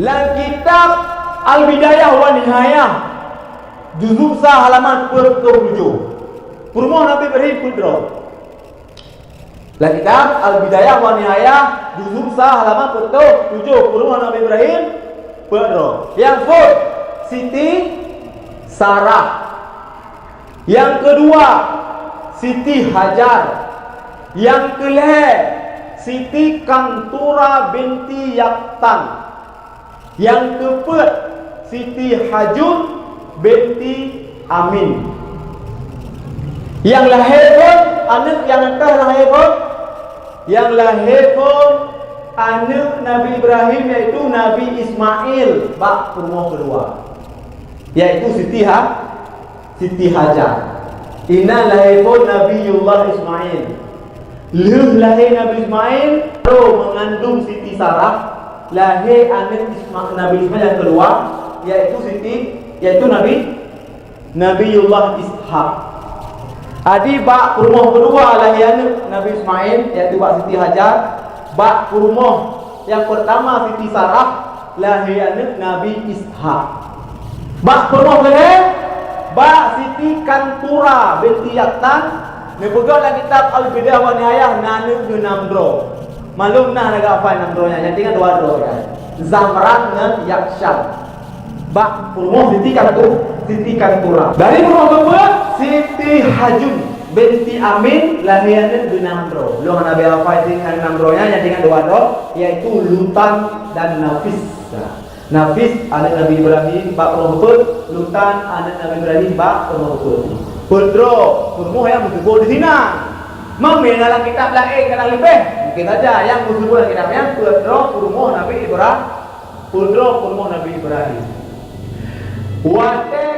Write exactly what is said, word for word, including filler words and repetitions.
Lam kitab Al-Bidayah wa Nihayah, juzuk sa halaman peuet ploh tujoh, peurumoh Nabi Ibrahim peuet droe. Lam kitab Al-Bidayah wa Nihayah, juzuk sa halaman peuet ploh tujoh, peurumoh Nabi Ibrahim peuet droe. Nyang phôn, Siti Sarah. Nyang keudua, Siti Hajar. Nyang keulhèe, Siti Kantura binti Yaktan. Nyang keupeuet, Siti Hajun binti Amin. Nyang lahé phôn, aneuk nyang ateuh lahé phôn, nyang lahé phôn aneuk Nabi Ibrahim, yaitu Nabi Ismail, bak peurumoh keudua, yaitu Siti Ha-, Siti Hajar. Inan lahé phôn Nabiullah Ismail. Lheueh lahé Nabi Ismail, baru meungandung Siti Sarah, lahé aneuk Isma-, Nabi Ismail nyang keudua, yaitu Siti, yaitu Nabi, Nabiullah Ishak. Jadi bak peurumoh keudua lahé aneuk Nabi Ismail, yaitu bak Siti Hajar, bak peurumoh nyang peurtama Siti Sarah, lahé aneuk Nabi Ishak. Bak peurumoh keulhèe, bak Siti Kantura binti Yaktan, neupeugah lam kitab Al-Bidayah wa Nihayah na aneuk geuh nam droe. Maklum na lagèe hafai nam droe nyan, nyang tinggai dua droe nyan. Zamran ngon Yaksyam. Bak peurumoh Siti Kantu-, Siti Kantura. Dari peurumoh keupeuet, Siti Hajun binti Amin, lahé aneuk geuh nam droe. Lôn hana beu hafai Siti nam droe nyan, nyang tinggai dua droe, yaitu Lutan dan Nafis. Nafis aneuk Nabi Ibrahim bak peurumoh keupeuet, Lutan aneuk Nabi Ibrahim bak peurumoh keupeuet. Peuet droe peurumoh nyang meuseubut di sinan. Meunyoe na lam kitab laén ka na leubeh, mungken saja nyang meuseubut lam kitab nyan peuet droe peurumoh Nabi Ibra-, peuet droe peurumoh Nabi Ibrahim. Watèe